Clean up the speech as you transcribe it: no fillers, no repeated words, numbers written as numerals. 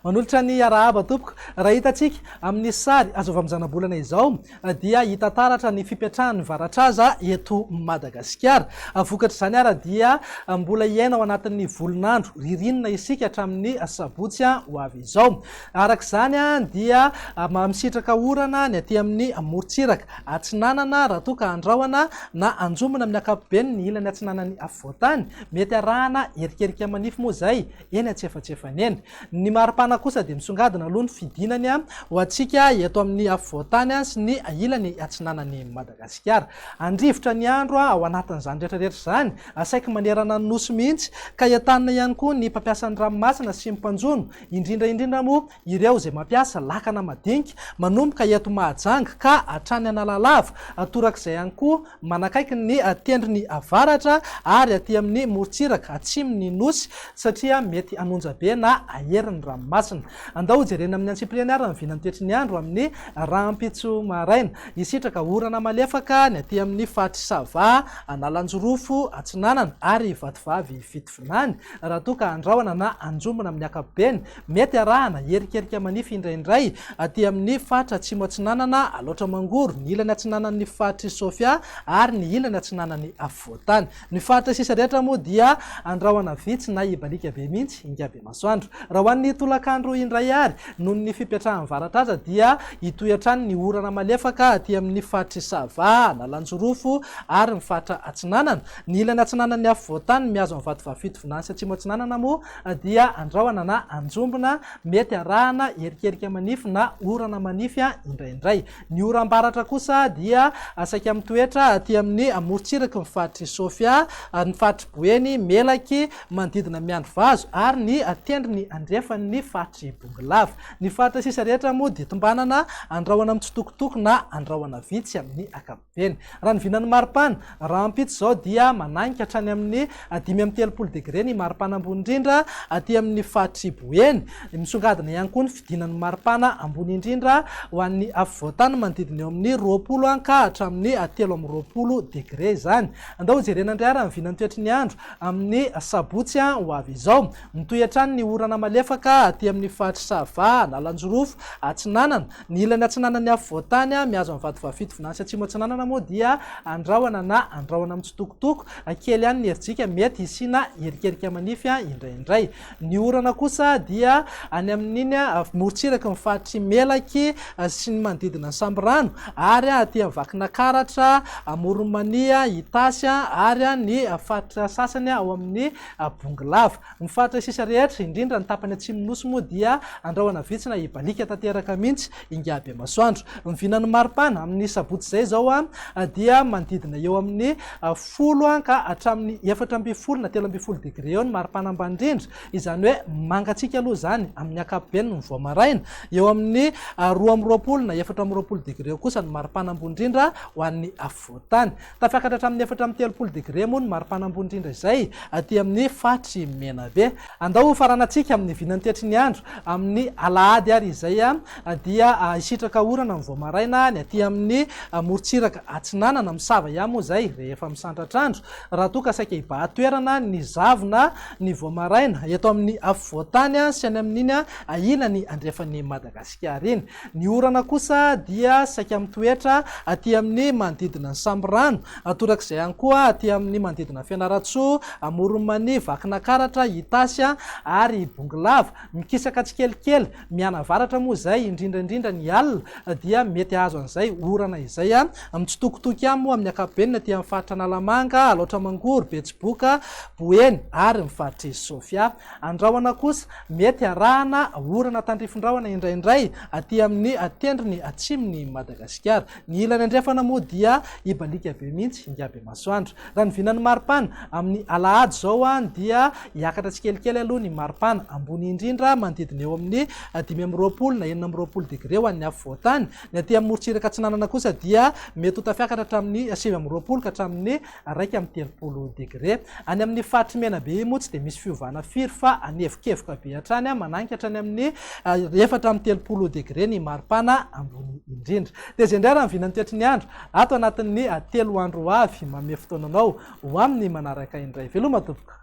Manolotra ny arahaba tompoko. Raha hitantsika amin'ny sary azo avy amin'ny zanabolana izao dia hita taratra ny fipetrahan'ny varatraza eto Madagasikara. Vokatr'izany ara dia mbola hiaina ao anatin'ny volon'andro ririnina isika hatramin'ny sabotsy ho avy izao. Araka izany dia misitraka orana ny aty amin'ny morontsiraka atsinanana raha toa ka andrahona na anjombona amin'ny ankapobeny ny ilany atsinanan'ny afovoantany. Mety arahana erikerika manify moa izay eny antsefatsefany eny. Ny maripana kosa dia misongadina aloha ny fidinany ho antsika eto amin'ny afovoantany sy ny ilany atsinanan'i Madagasikara. Handrivotra ny andro ao anatin'izany rehetra rehetra izany, saiky manerana ny Nosy mihitsy, ka entanina ihany koa ny mpampiasa ny ranomasina sy ny mpanjono, indrindra indrindra moa ireo izay mampiasa lakana madinika manomboka eto Mahajanga ka hatrany Analalava, torak'izay ihany koa manakaiky ny tendrony avaratra ary aty amin'ny morontsiraka atsimon'ny Nosy satria mety hanonja be na hahery ny ranomasina. Andao hojerena amin'ny antsipiriany ary ny vinan'ny toetry ny andro amin'ny rahampitso maraina. Hisitraka orana malefaka ny aty amin'ny faritr'i Sava, Analanjirofo Atsinanana ary Vatovavy Fitovinany raha toa ka andrahona na anjombona amin'ny ankapobeny. Mety arahana erikerika manify indraindray aty amin'ny faritra atsimo atsinanana, Alaotra Mangoro, ny ilany atsinanan'ny faritr'i Sofia ary ny ilany atsinanan'ny afovoantany. Ny faritra sisa rehetra moa dia andrahona vitsy na hibaliaka be mihitsy ingahy Bemasoandro. Raha ho an'ny tolakandro indray ary, noho ny fipetrahan'ny varatraza dia hitohy hatrany ny orana malefaka aty amin'ny faritr'i Sava, Analanjirofo ary ny faritra atsinanana. Ny ilany atsinanan'ny afovoantany mihazo an'i Vatovavy Fitovinany sy Atsimo Atsinanana moa dia andrahona na anjombona, mety arahana erikerika manify na orana manify indraindray. Ny oram-baratra kosa dia saika mitoetra aty amin'ny morontsiraky ny faritr'i Sofia, ny faritr'i Boeny, Melaky, manodidina Miandrivazo ary ny tendrony andrefan'ny faritr'i Bongolava. Ny faritra sisa rehetra moa dia tombanana andrahona mitsitokotoko na andrahona vitsy amin'ny ankapobeny. Eny. Raha ny vinan'ny maripana, rahampitso izao dia mananika hatrany amin'ny 35 degre ny maripana ambony indrindra aty amin'ny faritr'i Boeny. Misongadina ihany koa ny fidinan'ny maripana ambony indrindra ho an'ny afovoantany manodidina eo amin'ny 20 ka hatramin'ny 23 degre izany. Andao hojerena indray ary ny vinan'ny toetry ny andro amin'ny sabotsy ho avy izao. Mitohy hatrany ny orana malefaka aty amin'ny faritr'i Sava, Analanjirofo, Atsinanana. Ny ilany atsinanan'ny afovoantany, mihazo an'i Vatovavy Fitovinany sy Atsimo Atsinanana moa dia andrahona na andrahona mitsitokotoko kely ihany ny herijika, mety hisiana erikerika manify indraindray. Ny orana kosa dia any amin'iny morontsiraky ny faritr'i Melaky sy ny manodidina ny Sambirano ary aty amin'ny Vakinakaratra, Amoron'i Mania, Itasy ary ny faritra sasany ao amin'ny Bongolava. Ny faritra sisa rehetra, indrindra ny tapany atsimon'ny Nosy moa dia andrahona vitsy na hibaliaka tanteraka mihitsy ingahy Bemasoandro. Ny vinan'ny maripana amin'ny sabotsy izay izao dia manodidina eo amin'ny 10 ka hatramin'ny 14 na 13 degre eo ny maripana ambany indrindra, izany hoe mangatsiaka aloha izany amin'ny ankapobeny ny vao maraina. Eo amin'ny 22 na 24 degre eo kosa ny maripana ambony indrindra ho an'ny afovoantany. Tafiakatra hatramin'ny 34 degre moa ny maripana ambony indrindra izay aty amin'ny faritr'i Menabe. Andao ho faranantsika amin'ny vinan'ny toetry ny andro amin'ny alahady ary izay dia hisitraka orana ny vao maraina ny aty amin'ny morontsiraka atsinanana, misava ihany moa izay rehefa misandratr'andro raha toa ka saika hibahan-toerana ny zavona ny vao maraina eto amin'ny afovoantany sy any amin'iny ilany andrefan'i Madagasikara iny. Ny orana kosa dia saika mitoetra aty amin'ny manodidina ny Sambirano, torak'izay ihany koa aty amin'ny manodidina an'i Fianarantsoa, Amoron'i Mania, Vakinakaratra, Itasy ary Bongolava. Mikisaka tsikelikely mianavaratra moa izay, indrindra indrindra ny alina dia mety hahazo an'izay orana izay. Mitsitokotoko ihany moa amin'ny ankapobeny ny aty amin'ny faritra Analamanga, Alaotra Mangoro, Betsiboka, Boeny ary ny faritr'i Sofia. Andrahona kosa, mety arahana orana tandrifin-drahona indraindray aty amin'ny tendrony atsimon'i Madagasikara. Ny ilany andrefana moa dia hibaliaka be mihitsy ingahy Bemasoandro. Raha ny vinan'ny maripana, amin'ny alahady izao dia hiakatra tsikelikely aloha ny maripana ambony indrindra manodidina eo amin'ny 25 na 26 degre ho an'ny afovoantany. Ny aty amin'ny morontsiraka atsinanana kosa dia mety ho tafiakatra hatramin'ny 29 ka hatramin'ny 31 degre. Any amin'ny faritr'i Menabe moa tsy dia misy fiovana firy fa hanevokevoka be hatrany mananika hatrany amin'ny 34 degre ny maripana ambony indrindra. Dia izay indray raha ny vinan'ny toetry ny andro ato anatin'ny 3 andro ho avy. Manome fotoana anao ho amin'ny manaraka indray. Veloma tompoko.